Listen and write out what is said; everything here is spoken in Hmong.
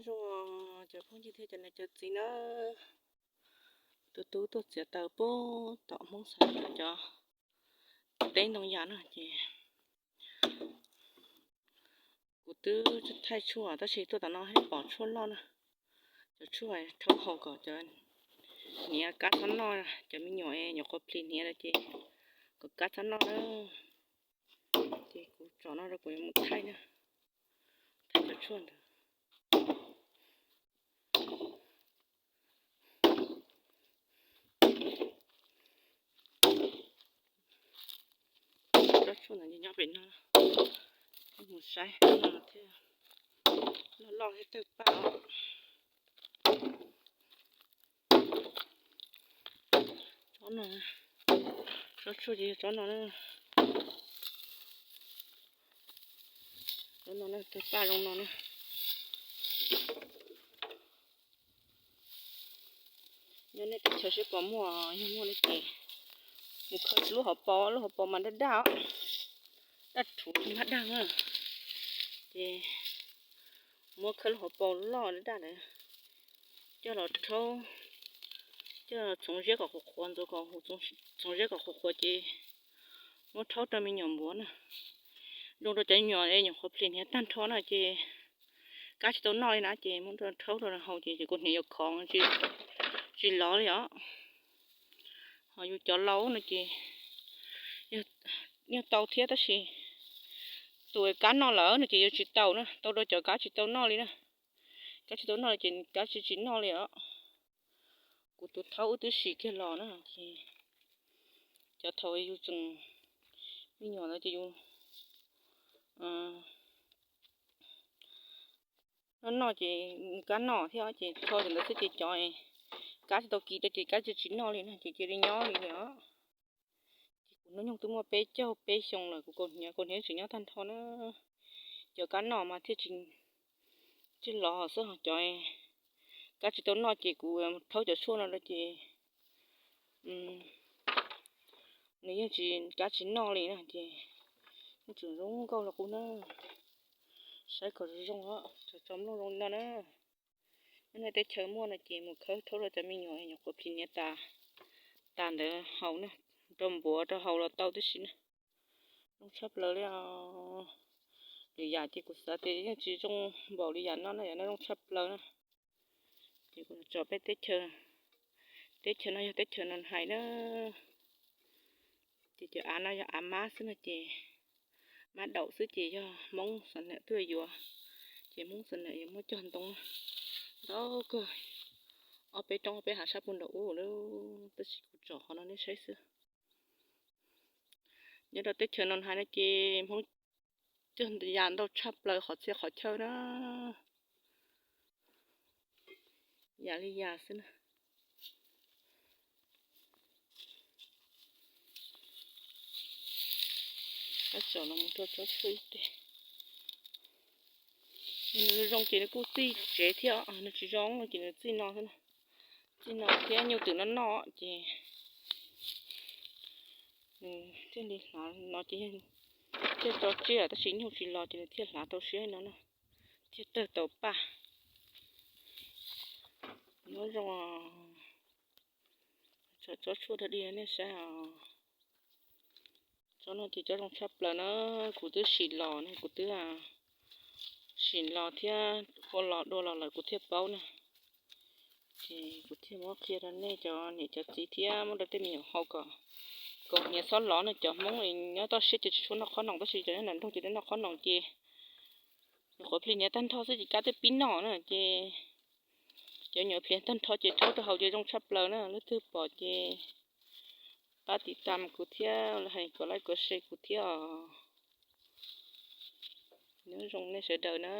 Zoo cov phooj ywg thiab cov niam cov txiv na, tus tub tuaj txiav taws puag tom Hmoob Xas Nuam cov teb ntoo yas na ces kuv twb thaij tshuaj tab sis tuaj tom no pom tshuaj loj na. Cov tshuaj rhaub haus kom cov hniav kab txhob noj, cov me nyuam nyuam qhuav plis hniav lawm ces kom kab txhob noj na. Ces kuv tsom no rau kuv yuav mus thaij na, thaij cov tshuaj ntawd. Tsob tshuaj ntawd nyob pem no, mus saib thiab, loj loj thiab tawg paj os. Tsob no, tsob tshuaj ces yog tsob no na. Tsob no na, tawg paj zoo no na. Nyob nej teb chaws seb puas muaj, yog muaj no ces mus khawb lub hauv paus, lub hauv paus mas daj daj os, daj rhuv tsis mag dag na. Ces muab khawb lub hauv paus loj daj daj ntawd coj los rhaub, coj txhoov ziab kom qhuav qhuav, ntxuav kom txhoov ziab kom qhuav qhuav ces muab rhaub rau me nyuam npuav na. Zoo rau cov me nyuam es nyuam qhuav plis hniav tag nrho na ces kab tsis tau noj li na ces muab rhaub rau haus ces kuv hniav yuav khov tsis lov li os. Ho yus cov laus no ces yeej tau thiab tab sis tus kab noj lawm no ces yuav tsis tau na, tau rau cov kab tsis tau noj li na. Kab tsis tau noj li ces kab tsis tsis noj li os. Kuv tus thaub wb twb sim kiag los na ces cov thaum yus tseem me nyuam ntawd ces yus noj noj ces kab noj thiab ces tho ntawd xwb ces cov kab tsis tau kiv rau ces kab tsis tsis noj li na ces cia li nyob li os. Ces kuv hnub nyoog twb muaj peb caug peb xyoo lawm kuv kaus hniav, kaus hniav tseem nyob tag nrho na. Cov kab noj mas thiaj tsis lov xwb, cov kab tsis tau noj ces kuv rhaub cov tshuaj no rau ces nws yeej tsis, kab tsis noj li na ces yeej tseem zoo nkauj li qub na. Saib kom zoo zoo os, tso mloog zoo li no na. Nyob nej teb chaws muaj no ces mus khawb rhaub rau cov me nyuam nyuam qhuav plis hniav tas, tas ntawd haus na, rau npuav rau haus los tau tib si na. Zoo tshaj plaws li os. Lwm yam ces kuv xav tias yeej tsis zoo npaum li yam no na, yam no zoo tshaj plaws na. Ces kuv tso peb teb chaws, teb chaws no yog teb chaws no hais na. Ces cov av no yog av mab xwb no ces, mab daum xwb ces yog Hmoob Xam Nuam tuaj yuav, ces Hmoob Xam Nuam yuav muab cog ntoo ntau kawg, ob peb roob ob peb hav sab puag nraum ub lawm, tab sis kuv tsom qhov no nej saib xwb. Nyob rau teb chaws no hais no ces Hmoob cog yam ntau tshaj plaws qhov txhia qhov chaw na. Yam li yam xwb na. Tab tom los mus rau tsob tshuaj ib teg. Nws zoo ces nws kuj txij tsev thiab, nws tsis zoo no ces nws txij no xwb na. Txij no thiab nyuj twm no noj ces nws thiaj li hlav no ces thiaj tso tseg, tab sis nyuj tsis los ces nws thiaj hlav tau siab no na, thiaj tawg tau paj. Nyob zoo, tsob tshuaj rau dig nej saib os. Tsob no ces tsob zoo tshaj plaws na, kuv twb sim los ne, kuv twb sim los thiab ua los dua los lawm kuv thiaj paub na. Ces kuv thiaj muab qhia rau nej cov niam cov txiv thiab muab rau tej me nyuam haus kom kaus hniav txhob lov na. Cov Hmoob nyob toj siab ces tsis tshua noj qhob noom, tab sis cov nyob nram nroog ces noj qhob noom ces nyuam qhuav plis hniav tag nrho xwb ces kab twb pib noj na ces cov nyuam plis tag nrho ces rhaub rau haus ces zoo tshaj plaws na. Leej twg pom ces pab tiv tam kuv thiab, los hais kom like kom share kuv thiab os. Nyob zoo nej sawv daws na.